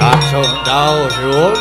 Kacung dawuh suwun.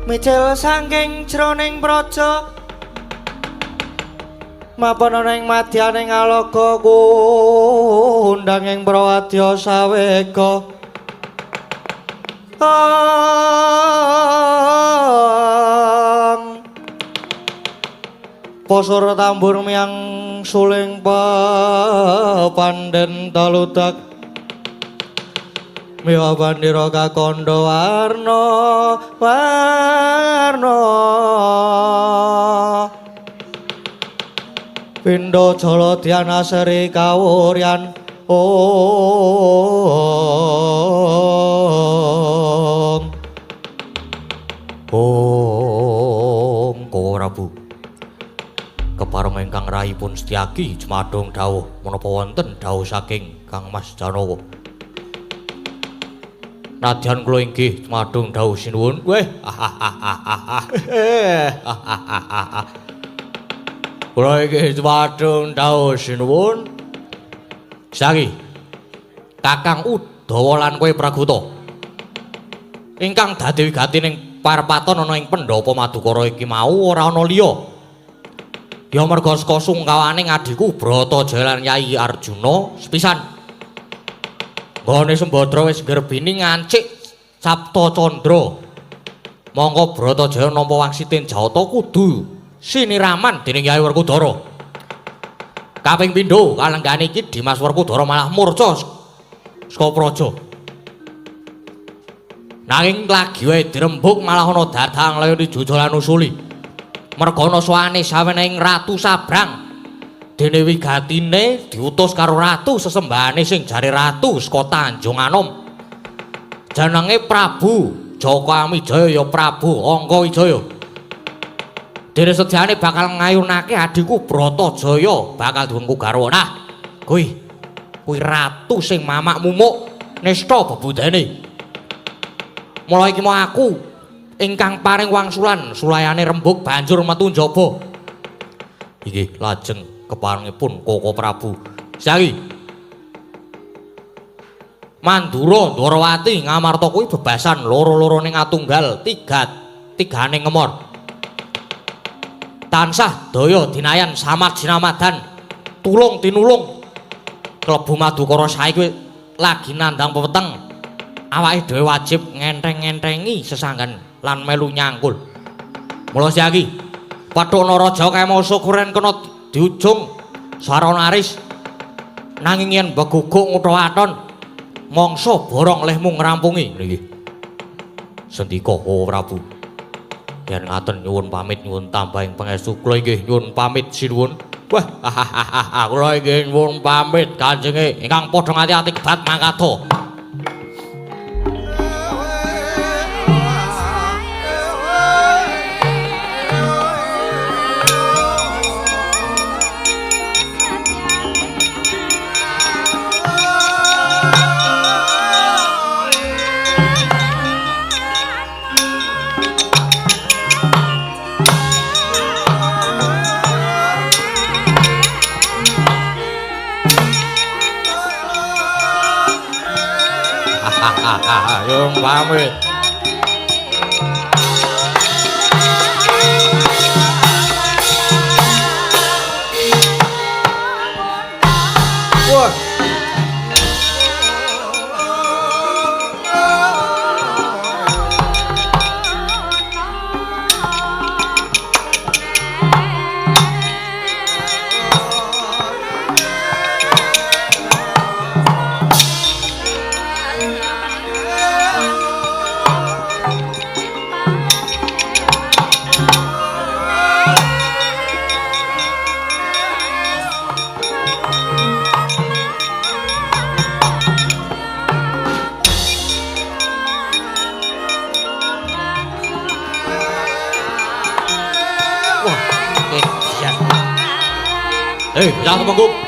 Mijil saking jroning praja mapan ana ing madyaning alaga kundang ing prawadya sawega. Posor tambur miyang suling pepandhen taludak miwa bandira kakandha warna warna pindha jala dhyana sri kawuryan. Om Om Kowa Prabu kepareng ingkang rahipun Setyaki jumadung dawuh menapa wonten dawuh saking Kang Mas Janawa. Nadyan kula inggih jumadung dawuh sinuwun. Weh. Kula inggih jumadung dawuh sinuwun. Saiki Kakang Udawa lan kowe Praguta ingkang dadi wigatining parpaton ana ing pendhapa Madukara iki mau ora ana liya. Ya merga saka sungkawane adhiku Bratajaya lan Yai Arjuna sepisan. Nggone Sembadra wis nggerbini ngancik Sapta Candra. Mongko Bratajaya nampa wangsitin jawata kudu siniraman dening Yai Werkudara. Kaping pindho kalenggane iki Dimas Werkudara malah murca saka praja. Nanging lagi wae dirembug malah ana dadang layone jujulan usuli. Merga ana sowane sawenehe Ratu Sabrang. Dene wigatine diutus karo ratu sesembahane sing jare ratu saka Tanjung Anom. Jenenge Prabu Jaka Wijaya ya Prabu Angka Wijaya. Dene sejane bakal ngayunake adhiku Bratajaya bakal diwengku garwa. Nah, kuwi kuwi ratu sing mamak mumuk nista bebudene. Mula iki mau aku ingkang paring wangsulan sulayane rembug banjur metu njaba. Inggih lajeng keparengipun Koko Prabu. Saiki Mandura Ndorowati Ngamarta kuwi bebasan loro-lorone ngatunggal tiga tigane ngemor. Tansah daya dinayan samad sinamadan tulung tinulung. Klebu Madukara saiki lagi nandhang pepeteng. Awake dhewe wajib ngenteng-ngentengi sesanggan lan melu nyangkul. Mula saiki Pethuk Naraja kae mau syukuran kena diujung sarana aris. Nanging yen beguguk ngutha waton mangsa borong lehmu ngrampungi niki. Sendika Koko Prabu. Yen ngaten nyuwun pamit nyuwun tambahing pangestu kula inggih nyuwun pamit sinuwun. Wah, kula inggih nyuwun pamit kanjenge ingkang padha ngati-ati kebat mangkatha. Yung pamit. Wah. Bocah Tumenggung.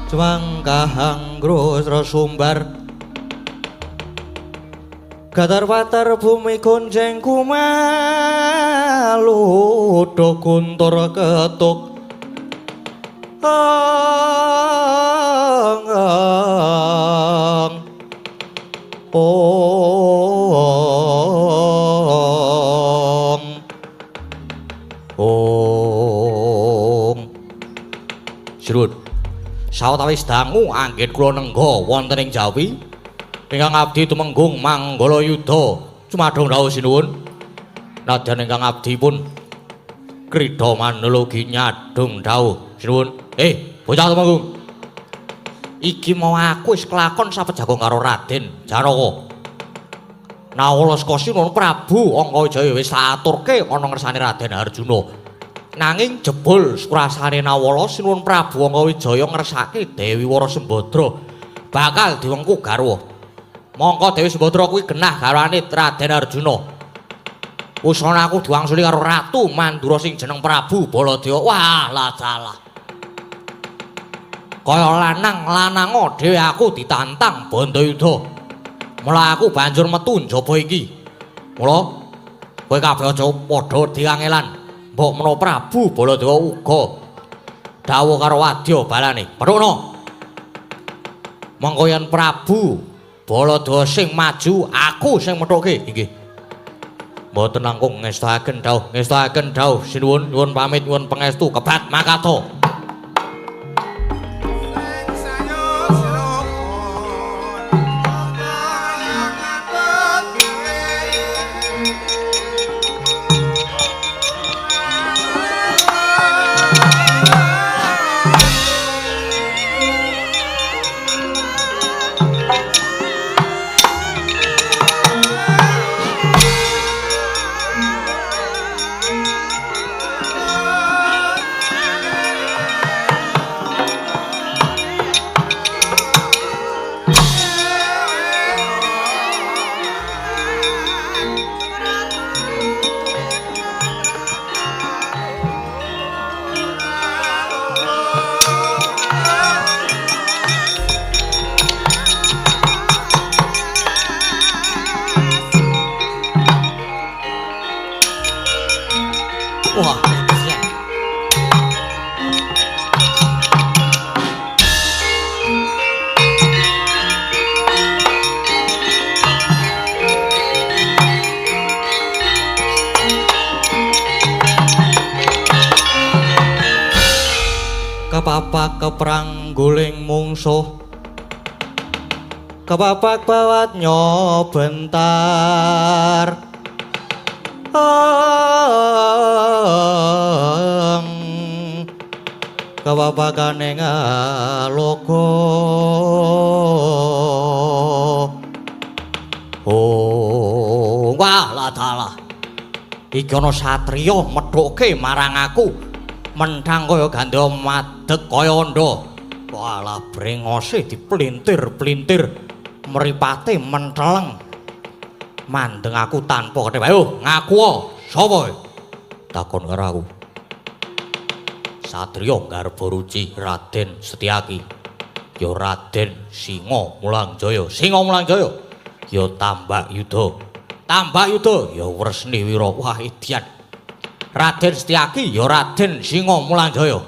Juang grosro sumbar gatar patar bumi gonjeng kumalu do guntur ketuk ong ong ong. Srut. Sawetawis dangu anggit kula nengga wonten ing Jawi ingkang abdi tumenggung Manggala Yuda cumadong dawuh sinuwun. Nadyan ingkang abdi pun krida manulugi nyadong dawuh sinuwun. Bocah tumenggung, iki mau aku wis kelakon sapejago karo Raden Janaka. Nawala saka sinuwun Prabu Angkawijaya wis tak aturke ana ngersane Raden Arjuna. Nanging jebul surasane Nawala sinuwun Prabu Angkawijaya ngersake Dewi Wara Sembadra bakal diwengku garwa. Mongko Dewi Sembadra kuwi genah garwane Raden Arjuna. Usana aku diwangsuli karo Ratu Mandura sing jeneng Prabu Baladewa. Wah, lah salah. Kaya lanang lanango dhewe aku ditantang Bandayuda. Mula aku banjur metu njaba iki. Mula kowe kabeh aja padha diangelan. Mbok menawa Prabu Baladewa uga dawuh karo wadya balane. Perukno. Mongko yen Prabu Baladewa sing maju, aku sing methuke. Inggih. Mboten langkung ngestakaken dawuh, ngestakaken dawuh sinuwun, nyuwun pamit, nyuwun pangestu kebat makato. Wah, siap. Kepapak keprang guling mungsuh, kepapak bawat nyobentar. Kepapakane ngaloga. Oh, wah lah dalah. Iki ana satriya methuke marang aku. Menthang kaya gandha madeg kaya andha. Walah brengose diplintir-plintir, mripate menteleng. Mandeng aku tanpa ketep. Ayo ngaku sapa? Takon karo aku. Satriya Garba Ruci Raden Setyaki. Ya Raden Singa Mulangjaya. Singa Mulangjaya. Ya Tambak Yuda. Tambak Yuda ya Wresni Wira. Wah idian. Raden Setyaki ya Raden Singa Mulanjaya.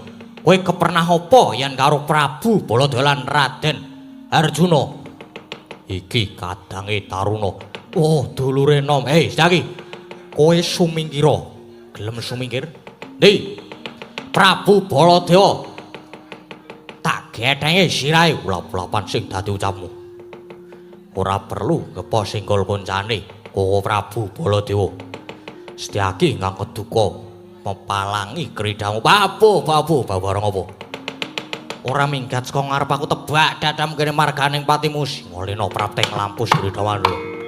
Kowe kepernah apa yen karo Prabu Baladewa lan Raden Arjuna? Iki kadange Taruna. Oh, dulure nom. Hei, Setyaki. Kowe sumingkira. Gelem sumingkir? Ndi? Prabu Baladewa. Tak gethenge sirahe ulap-ulapan sing dadi ucapmu. Ora perlu gepo singgol koncane Koko Prabu Baladewa. Setyaki ingkang keduka mepalangi kridamu. Babu, babu, babareng apa? Ora minggat saka ngarep aku tebak dadamu kene marganing patimu Singolena prapteng lampus Kridawanda.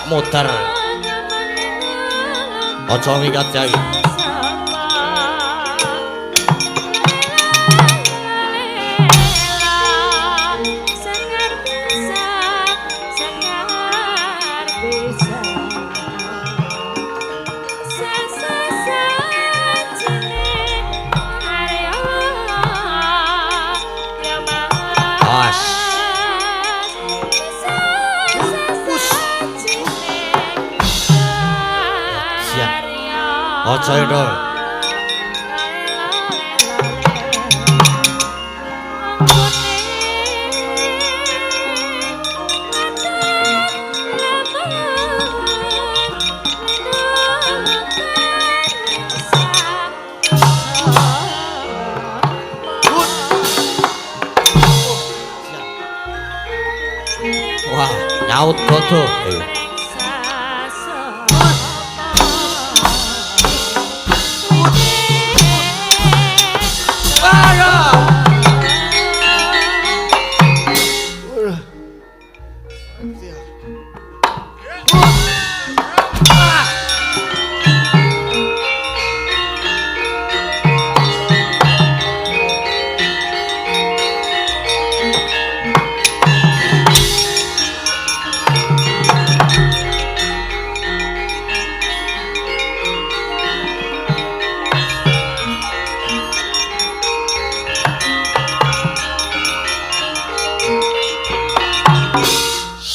Muter. Aja minggat yai. Aja endo. Wah, nyaut godo. Ayo.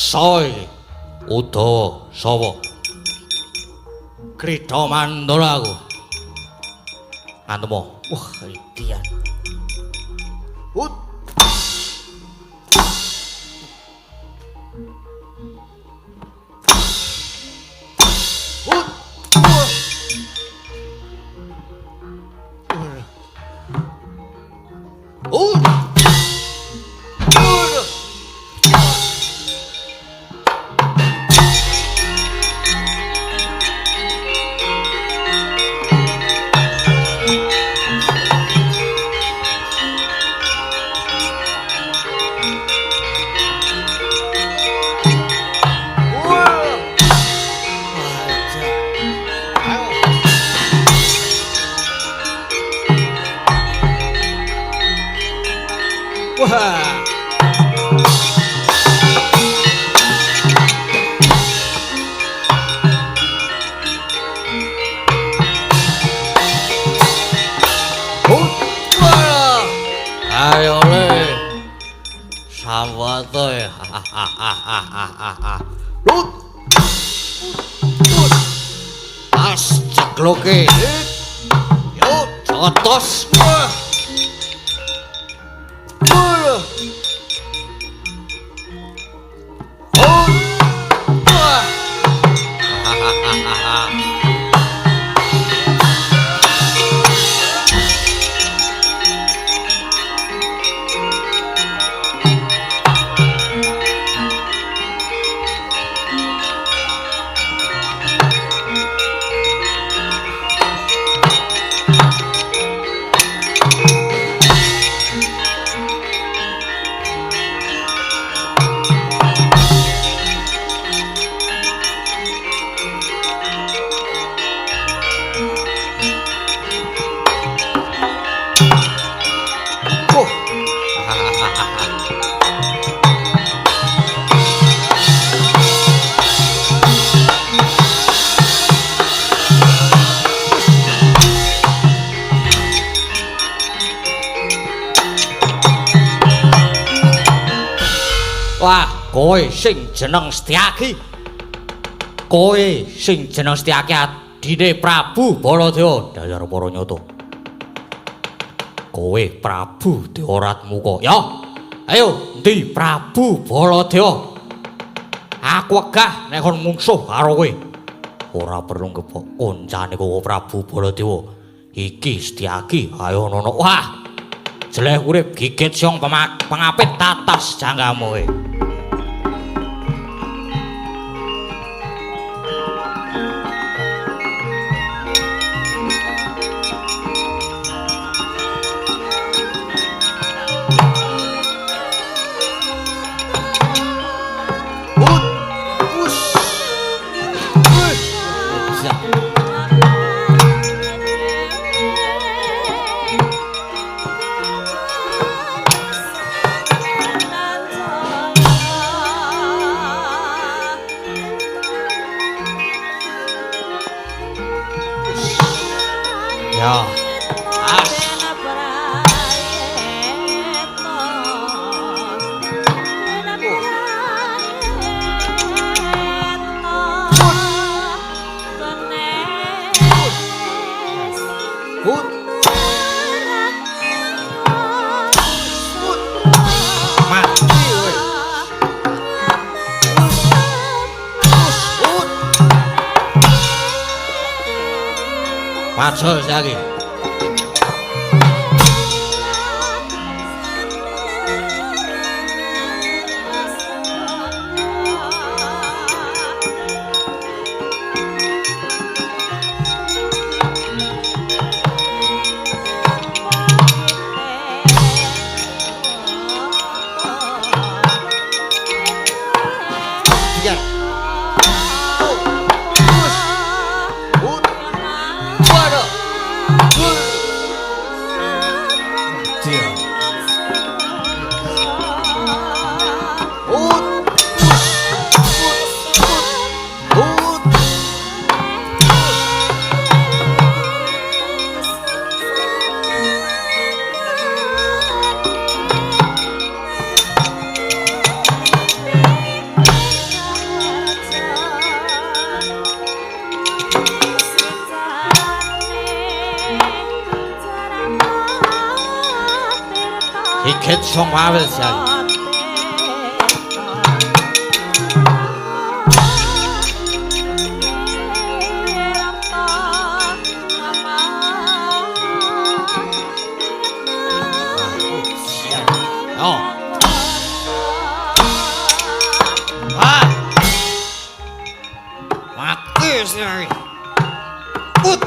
Soy Udawa sawa Krida Mandala aku ngantemo. Wah, idian. Hut. Hut. Hut. Wah. Ayo le. Sawate. Lut. As cekloke. Yo, jotos. Wah, kowe sing jeneng Setyaki. Kowe sing jeneng Setyaki adine Prabu Baladewa. Dasar para nyata. Kowe Prabu Dewaratmuka. Ya. Ayo, endi Prabu Baladewa? Aku wegah nek kon mungsuh karo kowe. Ora perlu ngepok koncane kowe Prabu Baladewa. Iki Setyaki, ayo nono. Wah. Jeleh urip gigit siong pengapit tatas janggamu kowe. Ya. Raja saiki. Sigit song wawel saiki. Oh. Ah. Mati sih. Put.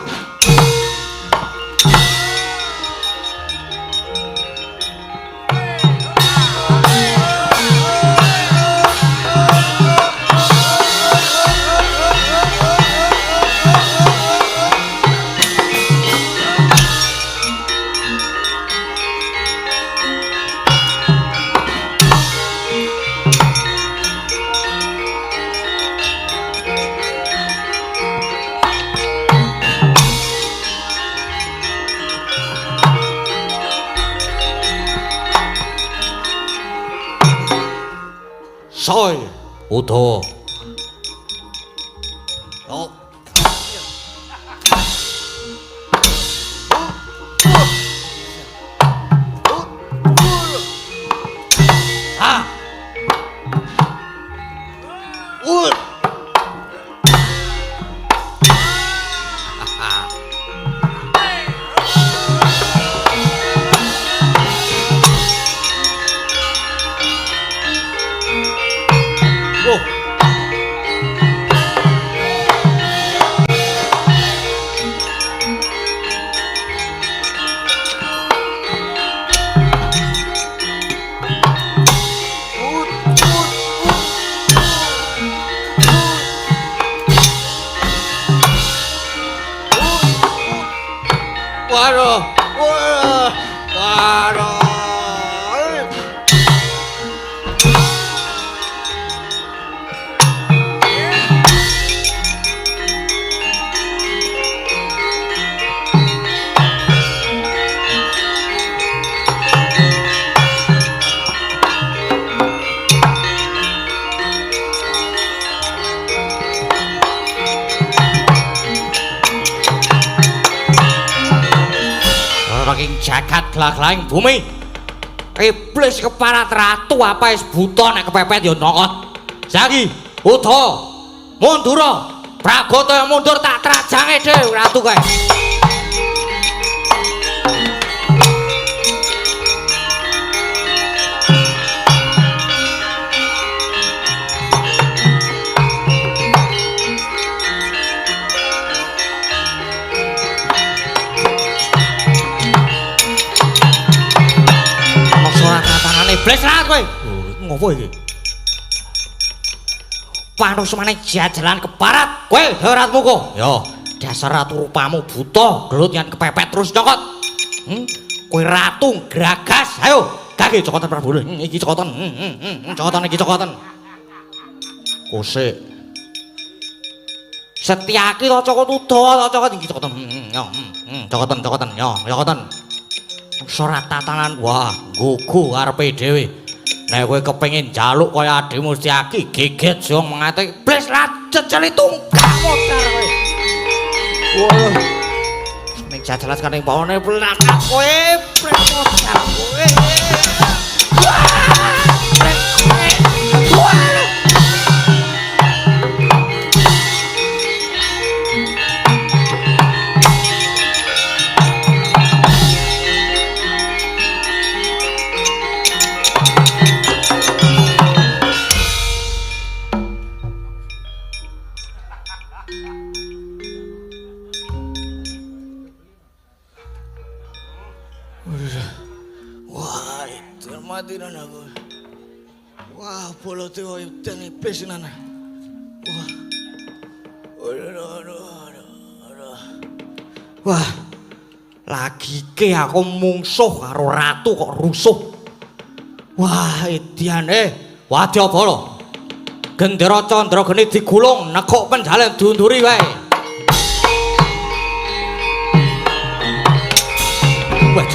Soy Udawa. Oh. Ah. Ur. Oh. Waduh, waduh, waduh. Saking jagat glaglaing bumi. Iblis keparat ratu apa wis buta nek kepepet ya nokot. Saiki Uda mundura. Pragata mundur tak trajange dhewe ratu kae. Iblis rat kowe. Ngopo iki? Panusmane jajalan keparat. Kowe Ratmu kok. Ya, dasar ratu rupamu buta, gelut yen kepepet terus cokot. Kowe ratu gragas. Ayo, gage cokotan Prabu. Iki cokotan. Cokotan iki cokotan. Kosek. Setyaki to cokot uda, cokot iki cokotan. Yo, cokotan cokotan. Yo, cokotan. Surat tatanan wah gugu arepe dhewe. Nek kowe kepengin njaluk kaya adhimu Setyaki geget sing mengate iblis rat jejeli tunggak modar kowe. Wah. Ning jajalan kaning pawone plakat kowe pres modar kowe. Wah, pres kowe. Wah. Mati nan aku. Wah, bolote koyo den iblis nan. Wah. Aduh, aduh, aduh, aduh. Wah. Lagike aku mungsuh karo ratu kok rusuh. Wah, edian wadyabala. Gendera Candrageni digulung nekuk penjalen diunduri wae. Wah.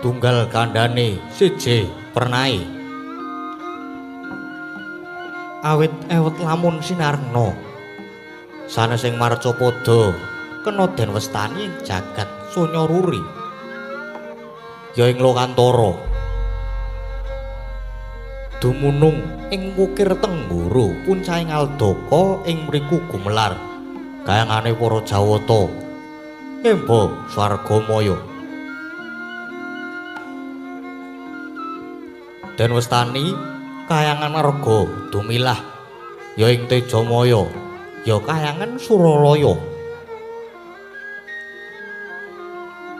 Tunggal kandhane siji pernae. Awit ewet lamun sinarna. Sanes ing marcapada kena den westani ing jagat sonya ruri. Ya ing lokantara. Dumunung ing wukir Tenggara puncahing Aldaka ing mriku gumelar kayangane para Jawata. Emba swargamaya. Den westani kayangan Arga dumilah ya ing Tejamaya ya kayangan Suralaya.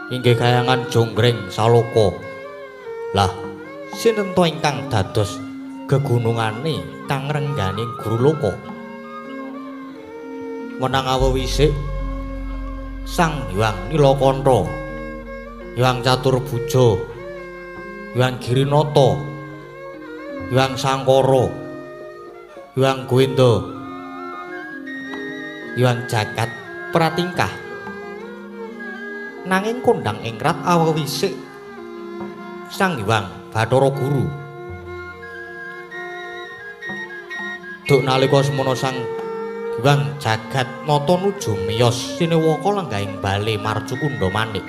Inggih kayangan Jonggring Saloka. Lah sinten to ingkang dados gegunungane kang nrenggani Guru Loka? Menang awewisik Sang Hyang Nilakantha, Hyang Caturbuja, Hyang Girinata, Hyang Sangkara, Hyang Govinda, Hyang Jagat Pratingkah. Nanging kondhang ing rat awewisik Sang Hyang Bathara Guru. Duk nalika semono Sang Hyang Jagat Nata nuju miyos sinewaka lenggahing bale Marcukundha Manik.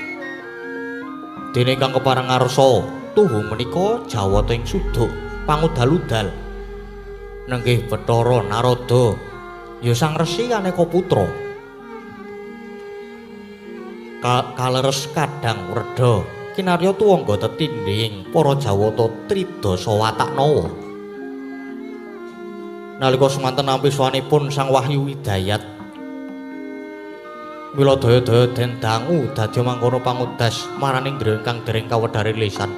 Dene ingkang kepareng ngarsa tuhu menika jawata ing suduk pangudal-udal nenggih Bathara Narada ya Sang Resi Kaneka Putra. Kaleres kadang wredha kinarya tuwangga tetindhing para jawata tridasa watak nawa. Nalika semanten nampi swanipun Sang Wahyu Hidayat, mila daya-daya den dangu dadi mangkono pangudas maraning griya ingkang dereng kawedhari lisan.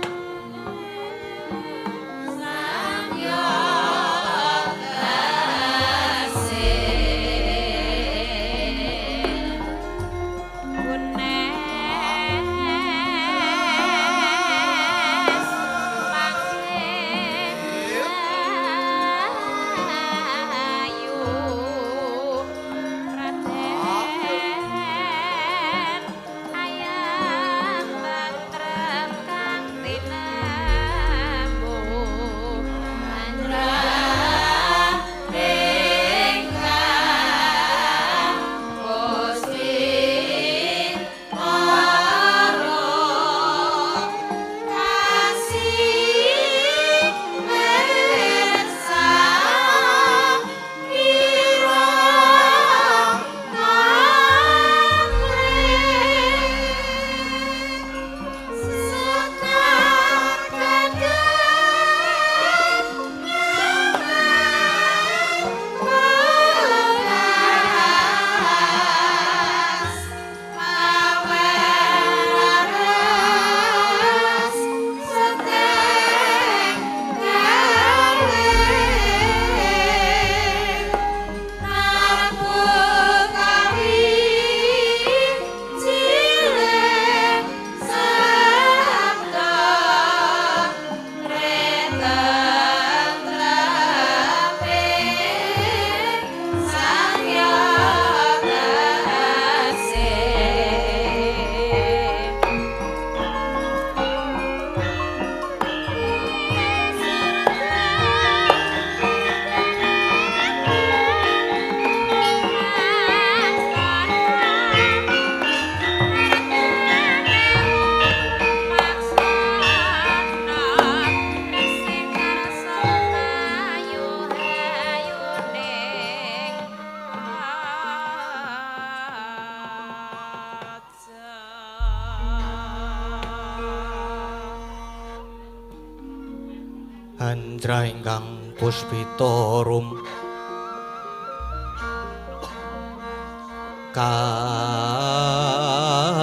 Ganjra ingkang puspita rum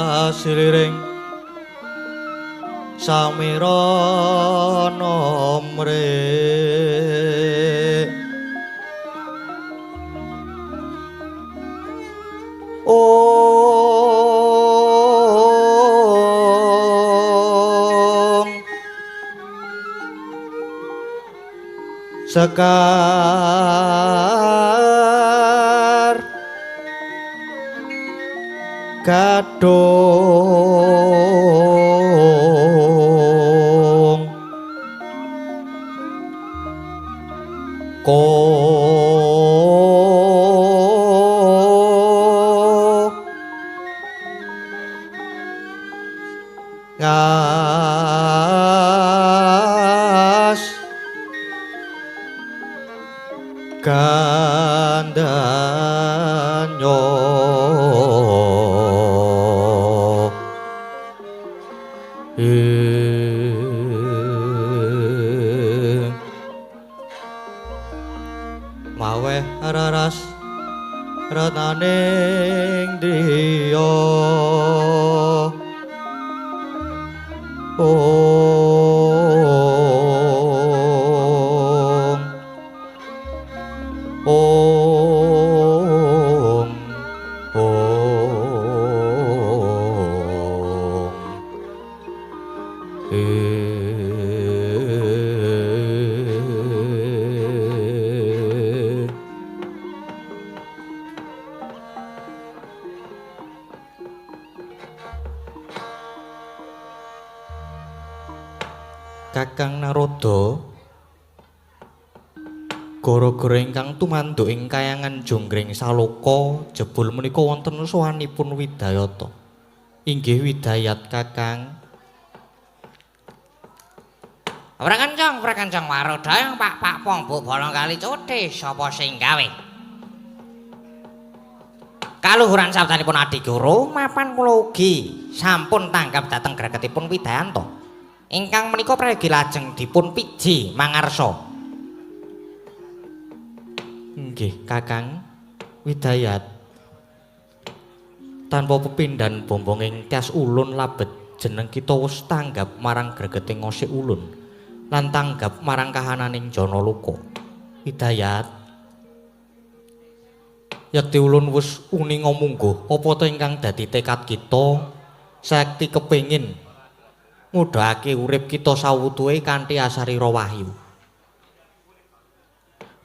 kasiliring samirana mre ong sekar gadung ko ngas gandanyo maweh raras rataning driya ong ong ong Kakang Narada, gara-gara ingkang tumanduk ing kayangan Jonggring Saloka jebul menika wonten sowanipun Widayata. Inggih Widayat Kakang. Ora kencang, ora kencang warodha Pak Pak Pong Bu Bolong Kali Cothe sapa sing gawe? Kaluhuran sabdanipun Adiguru mapan kula ugi sampun tanggap dhateng gregetipun Widayanta. Ingkang menika prayogi lajeng dipun piji mangarsa. Nggih Kakang Widayat. Tanpa pepindhan bombonging tias ulun labet jeneng kita wis tanggap marang gregeting ngosik ulun lan tanggap marang kahananing Janaloka. Widayat, yekti ulun wis uninga mungguh apa ta ingkang dadi tekad kita sakti kepengin ngudhake urip kita sawutuhe kanthi asarira wahyu.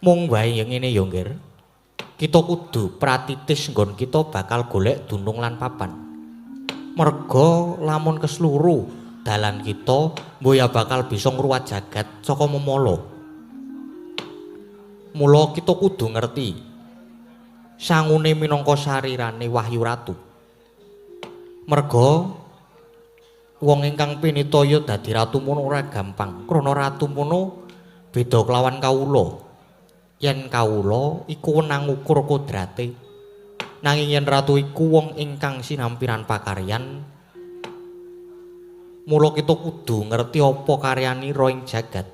Mung wae yen ngene ya, Nggir. Kita kudu pratitis nggon kita bakal golek dunung lan papan. Merga lamun kesluru dalan kita mboya bakal bisa ngruwat jagat saka memala. Mula kita kudu ngerti sangune minangka sarirane Wahyu Ratu. Merga wong ingkang pinitaya dadi ratu mono ora gampang, krana ratu mono beda kelawan kawula. Yen kawula iku wenang ngukur kodrate, nanging yen ratu iku wong ingkang sinampiran pakaryan. Mula kita kudu ngerti apa karyanira ing jagat.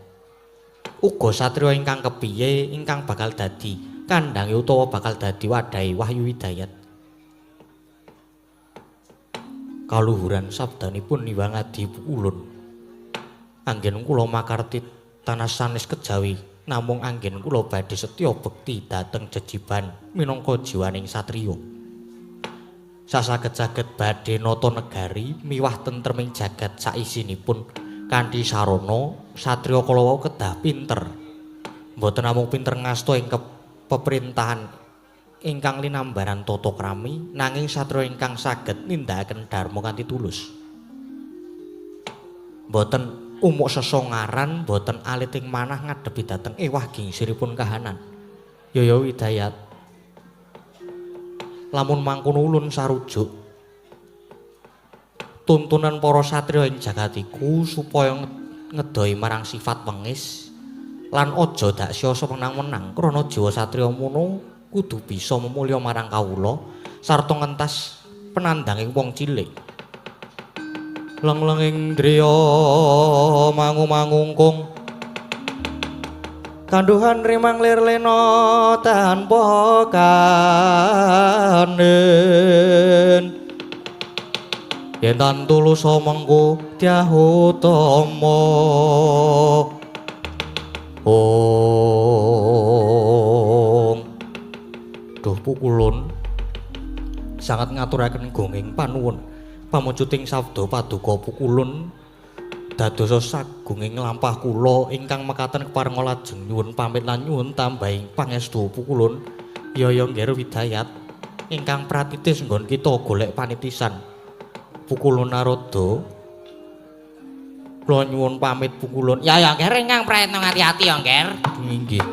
Uga satriya ingkang kepiye ingkang bakal dadi kandhange utawa bakal dadi wadhahe Wahyu Hidayat. Kaluhuran sabdanipun Hyang Adi ulun. Anggen kula makarti tanah sanes kejawi, namung anggen kula badhe setya bekti dhateng jejiban minangka jiwaning satriya. Sasaged-saged badhe nata negari miwah tentreming jagat saisinipun kanthi sarana satriya kala wau kedah pinter. Mboten namung pinter ngasta ing peperintahan ingkang linambaran tata krami, nanging satriya ingkang saged nindakaken dharma kanthi tulus. Mboten umuk sesongaran, mboten alit ing manah ngadepi dhateng ewah gingsiripun kahanan. Yaya Widayat, lamun mangkono ulun sarujuk tuntunan para satriya ing jagat iku supaya ngedoi marang sifat wengis lan aja dak siasa menang-menang, krana jiwa satriya mono kudu bisa memulya marang kawula sarta ngentas penandanging wong cilik. Leng-lenging driya mangu-mangungkung Kanduhan rimang lir lena tanpa kanen. Yen tan tulus mengko dyah utama. Om. Duh pukulun sangat ngaturaken gonging panuwun pamujuting sabda paduka pukulun dadosa sagunging lampah kula ingkang mekaten keparenga lajeng nyuwun pamit lan nyuwun tambahing pangestu pukulun. Yaya Ngger Widayat ingkang pratitis nggon kita golek panitisan. Pukulun Narada kula nyuwun pamit pukulun. Ya ya Ngger ingkang prayitna ngati-ati ya Ngger. Inggih.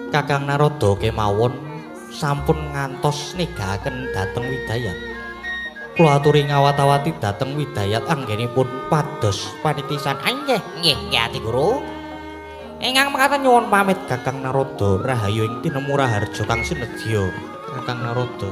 Kakang Narada kemawon sampun ngantos negaken dhateng Widayat. Kula aturi ngawat-awati dhateng Widayat anggenipun pados panitisan. Nggih, nggih, nggih Ati Guru. Ingkang mekaten nyuwun pamit Kakang Narada rahayu ing tinemu raharja kang sinedya. Kakang Narada.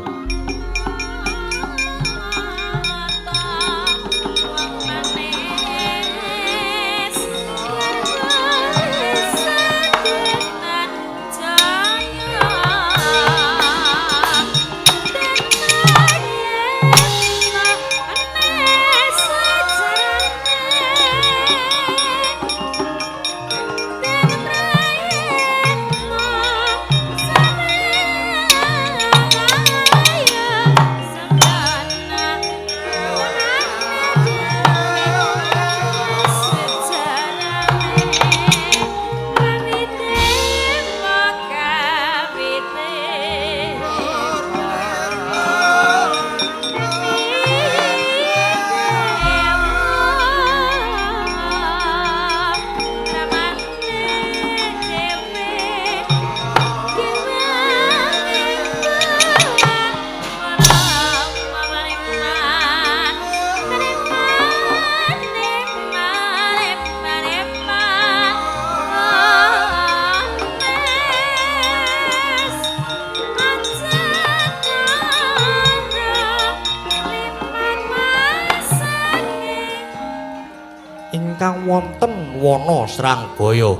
Ingkang wonten wana Srangbaya.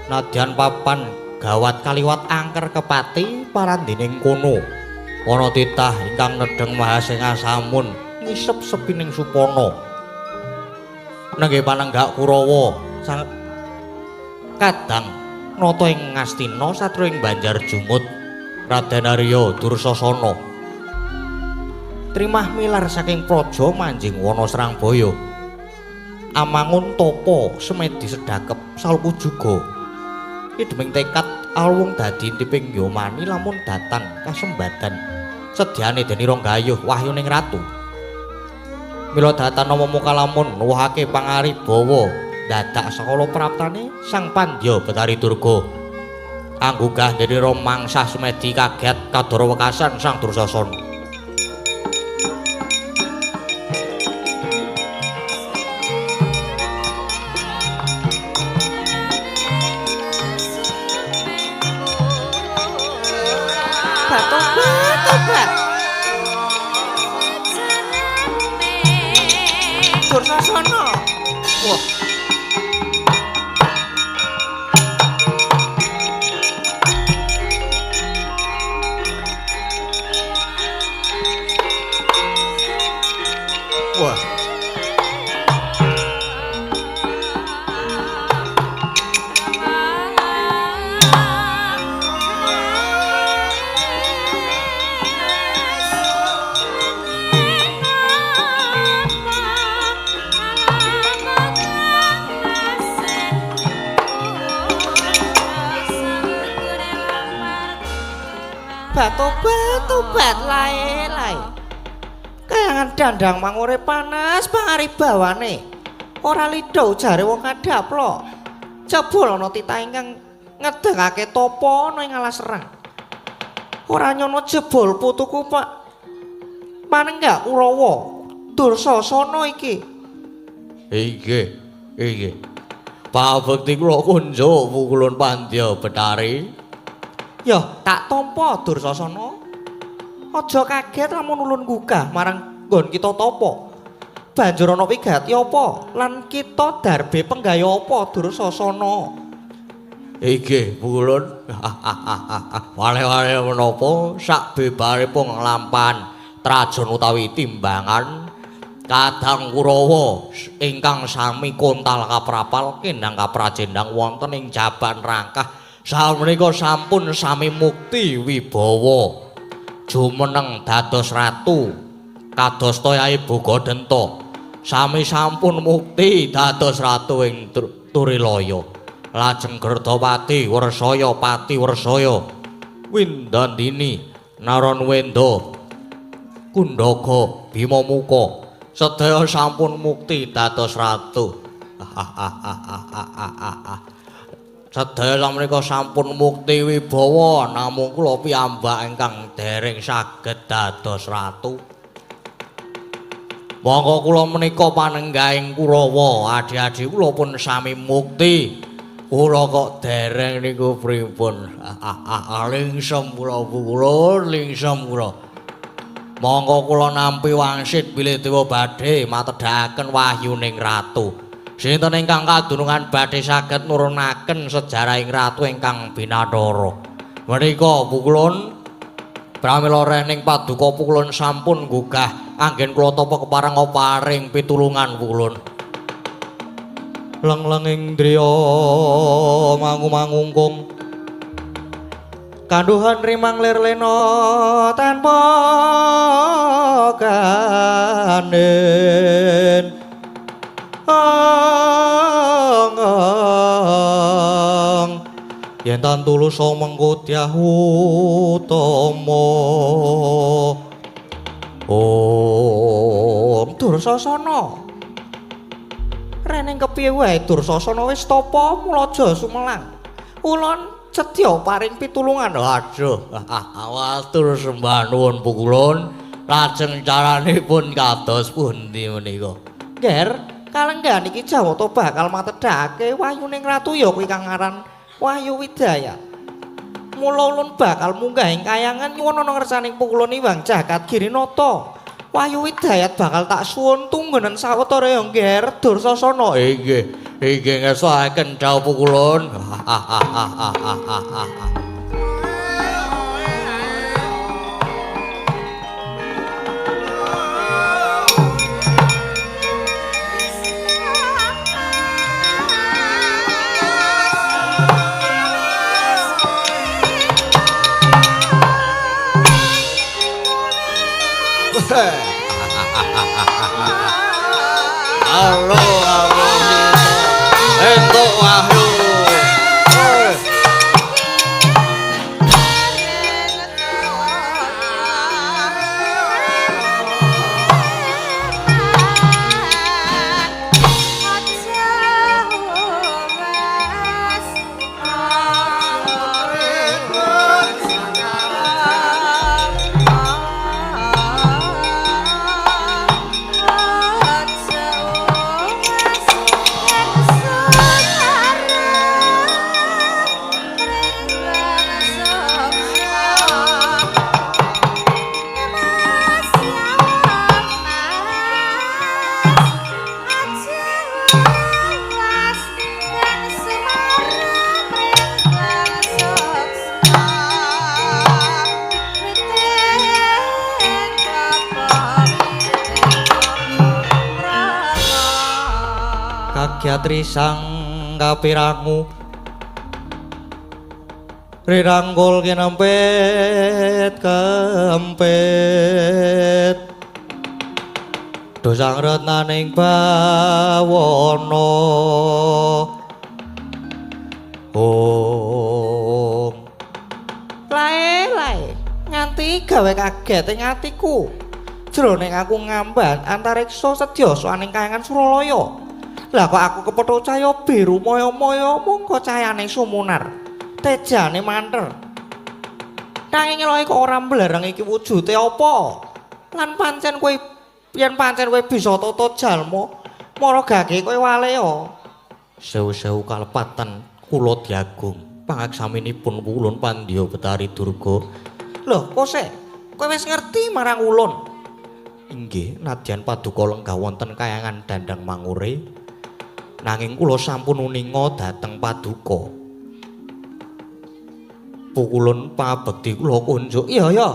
Nadyan papan gawat kaliwat angker kepati parandining kono. Ana titah ingkang nedheng Mahasengasamun ngisep sepining supana. Nenggih panenggak Kurawa sang kadang nata ing Ngastina satru ing Banjar Jumut Raden Arya Dursasana. Trimah milar saking praja manjing wana Srangbaya. Amangun tapa semedi sedakep salku juga. Ideming tekad alwung dadi intiping yomani lamun datan kasembadan sedyane denira gayuh wahyuning ratu. Mila datan nama muka lamun nuwuhake pangaribawa dadak sakala praptane Sang Pandya Betari Durga. Anggugah denira mangsah semedi kaget kadara wekasan Sang Dursasana. Dursasana. Wah. Wah. Tobat, tobat, lae, lae. Kayangan dandang mangure panas pangaribawane. Ora lidho jare wong kadhaplok. Jebul ana titah ingkang ngedegake tapa ana ing alas serang. Ora nyono jebul putuku Pak Panenggak Kurawa Dursasana iki. Inggih, inggih. Pabekti kula kunjuk pukulun Pandya Betari. Ya, tak tampa Dursasana. Aja kaget lamun ulun gugah marang nggon kita tapa. Banjur ana wigati apa lan kita darbe penggaya apa Dursasana? Inggih, pukulun. Wale-wale menapa sak bebaripun nglampahan trajon utawi timbangan Kadang Kurawa ingkang sami kontal kaprapal kendang kaprajendang wonten ing Jaban Rangkah samenika sampun sami mukti wibawa jumeneng dados ratu kados toyahe Bogadenta sami sampun mukti dados ratu ing Turilaya. Lajeng Gerdapati Wersaya Pati Wersaya Windandini Naranwenda Kundaga Bimamuka sedaya sampun mukti dados ratu. Sedaya samenika sampun mukti wibawa namung kula piyambak ingkang dereng saged dados ratu. Monggo kula menika panenggahing Kurawa, adi-adi kula pun sami mukti. Kula kok dereng niku pripun? Lingsem kula pukulun, lingsem kula. Monggo kula nampi wangsit bilih dewa badhe matedhakaken wahyuning ratu. Sinten ingkang kadunungan badhe saged nurunaken sejarahing ratu ingkang binathara. Menika pukulun pramila rening paduka pukulun sampun gugah anggen kula tapa kepareng paring pitulungan pukulun. Lenglenging driya mangu-mangungkung kandhuhan rimang lir lena tanpa kanen. Ong yen tan tulus mengko dyah utama. Om Dursasana reneng kepiye wae Dursasana wis tapa mula aja sumelang. Ulun sedya paring pitulungan. Aduh, matur sembah nuwun pukulun. Lajeng caranipun kados pundi menika? Nger, kalenggahan iki Jawata bakal matedhake wahyuning ratu ya kuwi kang aran Wahyu Widayat. Mula ulun bakal munggah ing kayangan nyuwun ana ngersaning pukulun Iwang Jagat Girinata. Wahyu Widayat bakal tak suwun tunggunan sawetara ya Nger Dursasana. Inggih, inggih ngersakaken dawuh pukulun. Halo, halo, entuk wahyu. Kagyat risang kapirangu rirangkul kinempit kempit dosang retnaning bawana. Om lae lae nganti gawe kaget ing atiku. Jroning aku ngamban antariksa sedya soaning kayangan Suralaya. Lah kok aku kepethuk cahya biru maya-maya mongko cahayane sumunar. Tejane manter. Nanging elohe kok ora mblereng iki wujude apa? Lan pancen kowe yen pancen kowe bisa tata jalma, mara gage kowe walea. Sewu-sewu kalepatan kula diagung pangaksaminipun ulun Pandya Betari Durga. Lho, kose, kowe wis ngerti marang ulun? Inggih, nadyan paduka lenggah wonten kayangan Dandang Mangure, nanging kula sampun uninga dhateng paduka. Pukulun pangabekti kula kunjuk. Iya ya,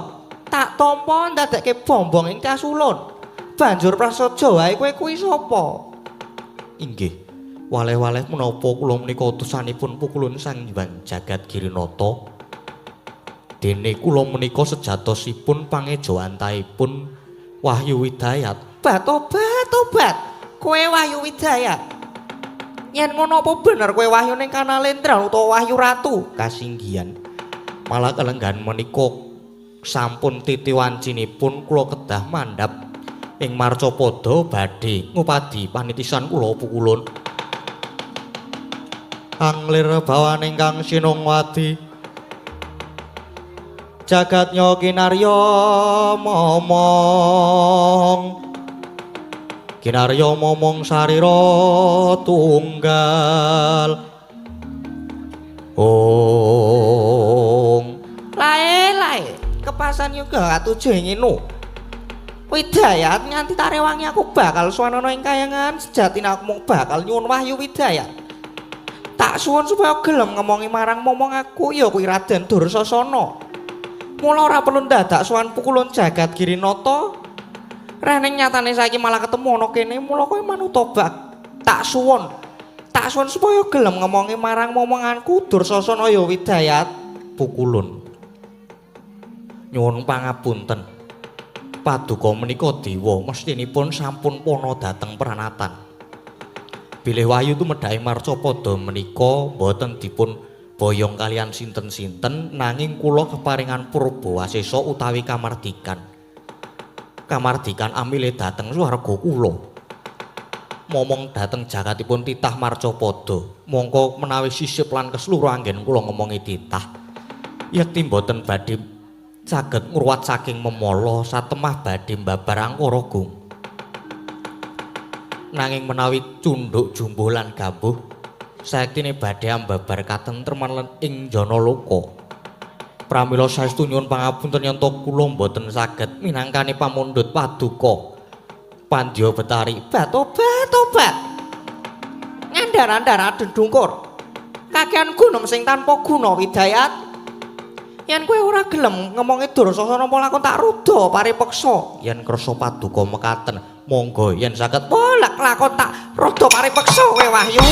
tak tampa ndadekke bombong ing tas ulun. Banjur prasaja wae kowe kuwi sapa? Inggih, waleh-waleh menapa kula menika utusanipun Pukulun Sang Hyang Jagat Girinata. Dene kula menika sejatosipun pangejawantahipun Wahyu Widayat. Bat obat obat. Kowe Wahyu Widayat. Yen ngono apa bener kowe Wahyu ning Kanalendra utawa Wahyu Ratu? Kasinggihan. Malah kalenggahan menika sampun titi wancinipun kula kedah mandhap ing marcapada badhe ngupadi panitisan kula Pukulun. Anglir bawaning kang sinungwadi jagat kinarya momong, kinarya momong sarira tunggal. Ong lae lae kepasan yoga katuju ngene. Widayat nganti tak rewangi aku bakal suwanana ing kayangan sejatine aku mung bakal nyuwun Wahyu Widayat. Tak suwun supaya gelem ngomongi marang momong aku ya kuwi Raden Dursasana. Mula ora perlu ndadak sowan Pukulun Jagat Girinata. Reneng nyatane saiki malah ketemu ana kene, mula kowe manut tobat. Tak suwun. Tak suwun supaya gelem ngomongi marang momonganku Dursasana ya Widayat. Pukulun nyuwun pangapunten. Paduka menika dewa mestinipun sampun pana dhateng pranatan. Bilih wahyu tumedhake marcapada menika boten dipun boyong kalian sinten-sinten, nanging kula keparingan purba wasesa utawi kamardikan. Kamardikan amile dhateng swarga kula. Momong dhateng jagatipun titah marcapada. Mongko menawi sisip lan keseluruh anggen kula ngomongi titah, yekti boten badhe saged ngruwat saking memala satemah badhe mbabar angkara gung. Nanging menawi cundhuk jumbuh lan gambuh, sayektine badhe ambabar katentreman lan ing jana loka. Pramila saestu nyuwun pangapunten yen to kula mboten saged minangkani pamundhut paduka Pandya Betari. Bat obat obat. Ngandar-andar adendungkur. Kakean gunung sing tanpa guna Widayat. Yen kowe ora gelem ngomongi Dursasana apa lakon tak ruda paripeksa. Yen kersa paduka mekaten, monggo yen saged. Oh, lak lakon tak ruda paripeksa kowe Wahyu.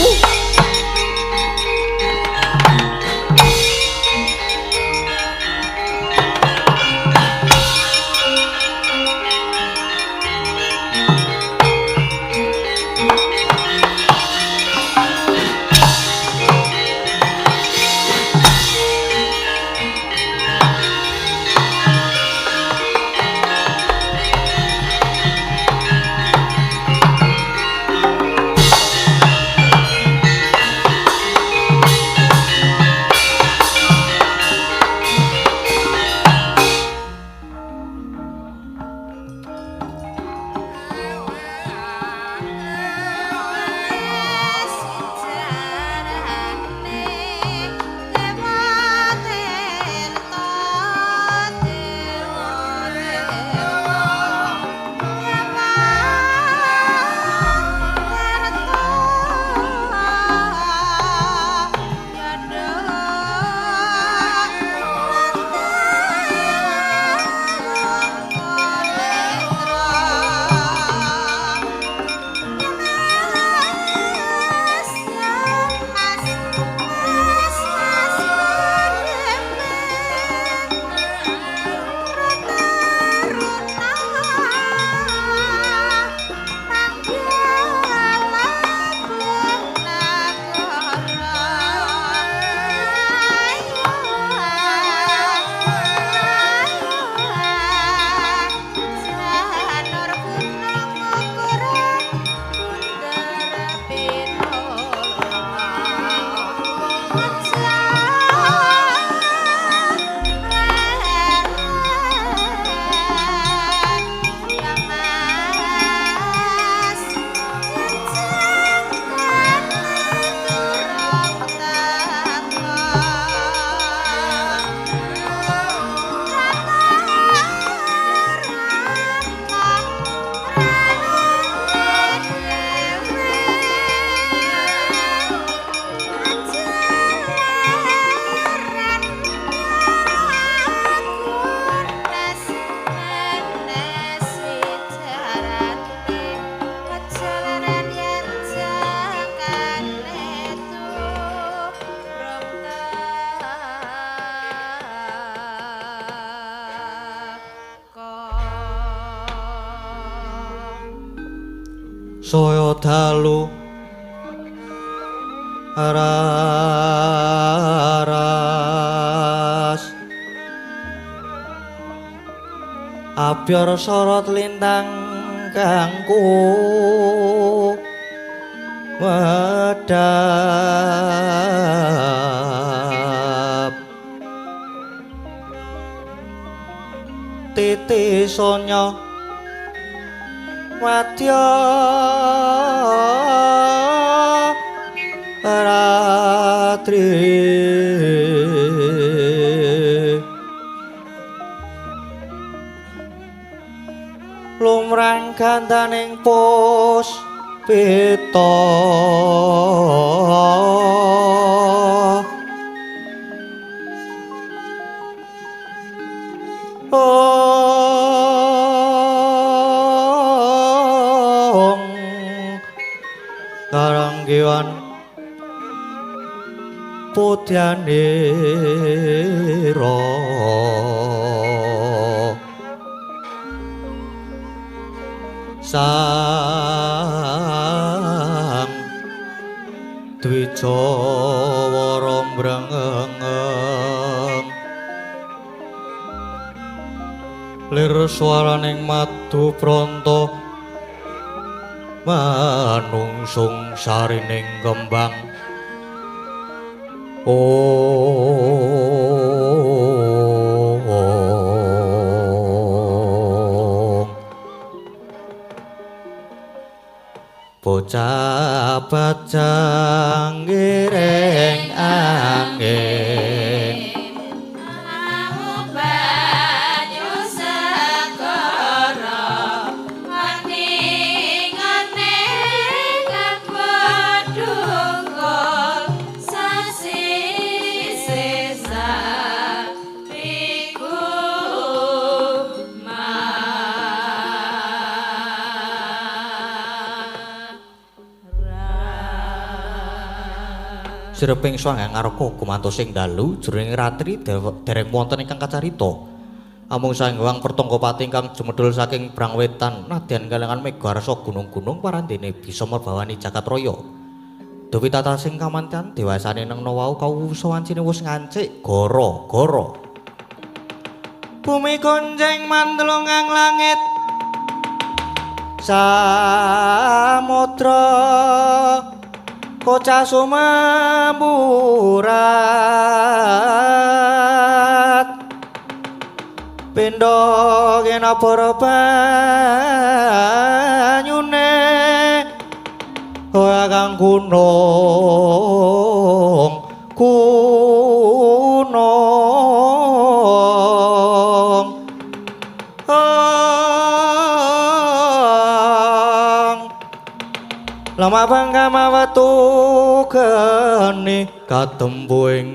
Saya dalu raras abyor sorot lintang kangku wedhap titi sonya wadya ratri lumrang gandaning puspita ong karanggiwan putyanira sang dwijawara mrengeng lir swaraning madu pranta manungsung sarining kembang. Ong bocah bajang ngiring angin banyu segara weningane kepedhungkul sasi sesa iku. Sireping swanggang ngarka gumantos ing dalu jroning ratri dereng wonten ingkang kacarita. Amung Sang Hyang Pertangga Pati ingkang jumedhul saking Brangwetan nadyan kalengan mega arsa gunung-gunung parandene bisa merbawani jagat raya. Dewi tatasing kamantian dewasane nengna wau kawusa wancine wus ngancik gara-gara. Bumi gonjeng mandelungang langit samudra kocah sumamburat pindha kena para banyune ora kang gunung gunung. Lama bangga wetu geni katembu ing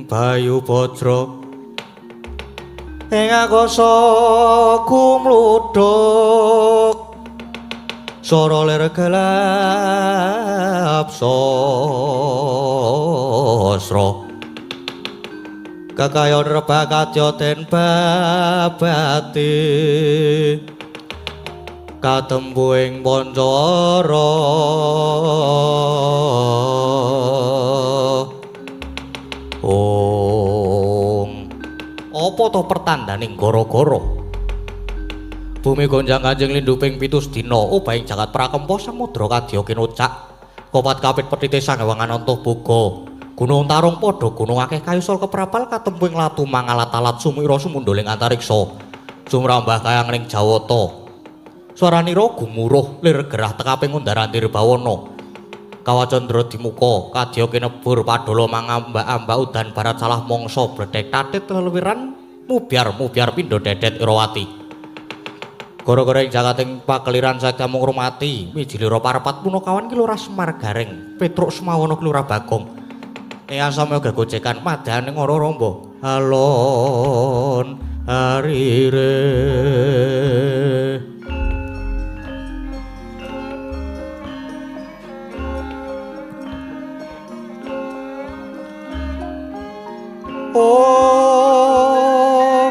Bayu Bajra ing akasa kumludhuk swara lir gelap sasra kekayon rebak kadya den babati katembu ing Pancara. Ong apa to pertandane gara-gara bumi gonjang kanjeng lindu ping 7 dina obahing jagat prakempa samudra kadya kinocak kopat kapit petite Sang Hyang Ananta Boga gunung tarung padha gunung akeh kayu sol keprapal katembu ing latu mangalat-alat sumira sumundhuling antariksa sumrambah kayang ning Jawata. Swaranira gumuruh lir gerah tekaping undar-andir bawana. Kawacandra dimuka kadya kinebur padala mangambak-ambak udan barat salah mangsa bledhek tatit lelwiran mubyar-mubyar pindha dedet Irawati. Gara-gara ing jagating pakeliran sagamung rumati wijilira parapat punakawan ki Lurah Semar Gareng Petruk Semawana ki Lurah Bagong. Eyang samya gegojekan madhane ngara ramba alon arire. Om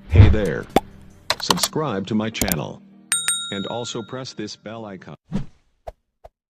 Hey there. Subscribe to my channel. And also press this bell icon.